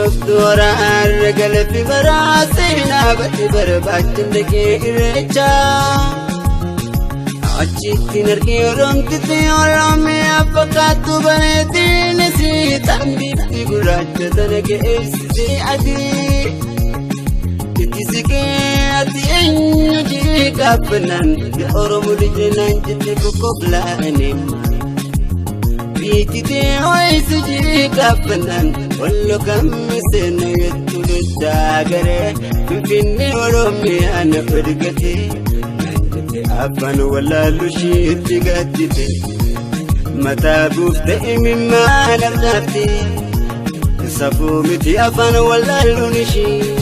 Bishooftuu horaarra galafi baraa seenaa batti barbaachin dhaqee irreechaa. Achitti nargee oromtiti oromiyaa fakkaattu bareedinis tan bifti gurraacha tana geessisee adii. Itti siqee ati eenyu jee gaafannaan Oromoo lijeenaan jette kokkoflaanee. Biititee ho'isi jee gaafannaan wallo kammi seena jettu daggaree Finfinnee Oromiyaa na fedgatee. Afaan wallaalu isheetti gaddite mataa buufte imimmaan argatte safuu miti afaan wallaaluun ishee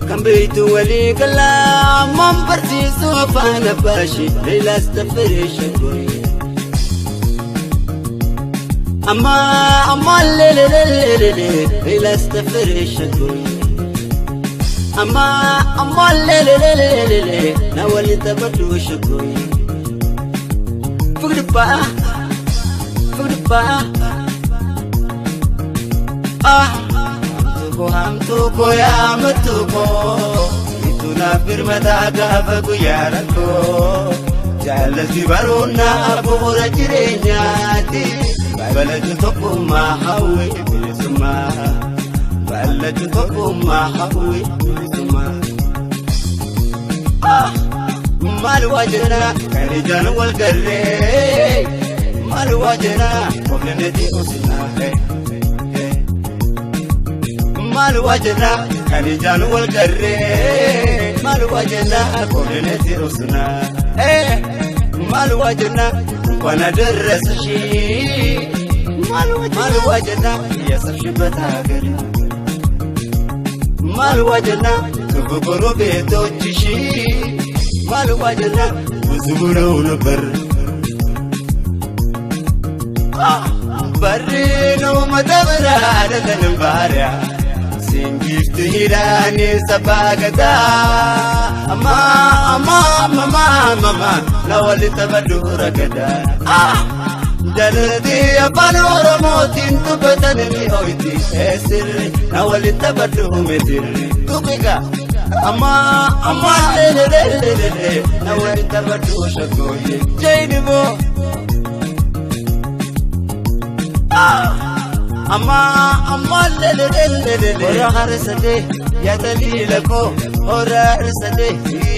kan beektu walii galaa ammaan barsiisu afaan abbaa ishee Leelaas Taffaree Shaggooyee. Amma amma lelelelelele Leelaas Taffaree Shaggooyee. Amma amma lelelelelele na waliin taphadhu shaggooyee. Fugdupaa fugdupaa ah hamtuu koo hamtuu koo yaa mattuu koo situ naaf birmataa gaafa guyyaa rakkoo jaalalti baroonnaa bu'uura jireenyaati balatu tokkummaa hawwii bilisummaa balatu tokkummaa hawwii bilisummaa. Maal waa jenna kan ijaan wal garree maal waa jenna qofneneeti usinaa. Maal waa jenna kan ijaan wal garree maal waa jenna qofneneeti usinaa. Maal waa jenna እንኳን አደረሰሽ maal waa jenna ያሰብሽበት ሀገር maal waa jenna ክፉ ጎረቤቶችሽ maal waa jenna ብዙ ብለው ነበር Barreen uummata biraa dhalatan baariyaa Singiftu hidhaanii sabbaa gadaa Amma amma amma amma na waliin taphadhu ragadaa Jaalladhi afaan Oromootiin dubbatan ni hoyti sirri na waliin taphadhu mitirri tuqiqa amma amma lelelelele na waliin taphadhu shaggooyye jeeniboo. Amma amma lelelelele hora harsate yaa taliila koo hora harsate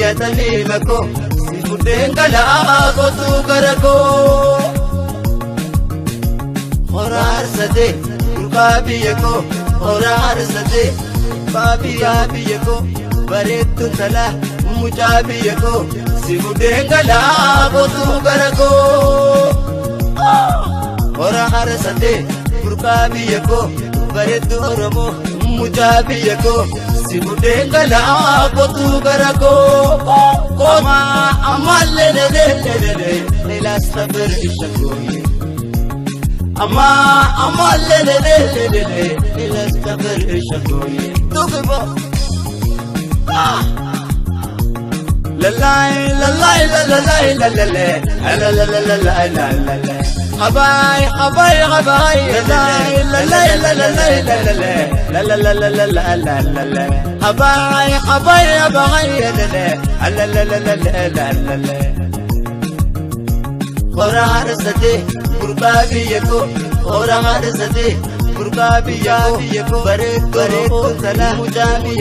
yaa taliila koo si fuddeen kalaa kootu gara koo. Hora harsate duukaa biyya koo hora harsate baabiyaa biyya koo bareedduun talaa mucaa biyya koo si fuddeen kalaa kootu gara koo. Hora harsate burqaa biyya koo bareeddu Oromoo mucaa biyya koo si fuddeen galaa kootu gara koo. Amma amma lelelelele leelaas tafir shaggooyye. Amma amma lelelelele leelaas tafir shaggooyye. Tuqibo. Lalai lalai lalai lalai lalai lalai حباي حباي حباي لا لا لا لا لا لا لا لا لا لا لا لا لا حباي حباي حباي لا لا لا لا لا لا لا خورا عرستي قربابي يكو خورا عرستي قربابي يكو بريت بريت سلا مجابي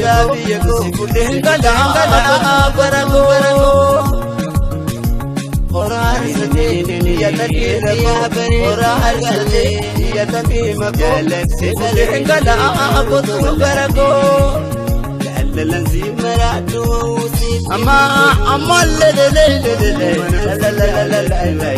يكو سكوتين كلا بركو Hora harsate ya taliila koo hora harsate ya tamiima koo si fuddeen galaa kootu gara koo. Jaalalan si maraadhu amma amma lelelelele la la la la la la.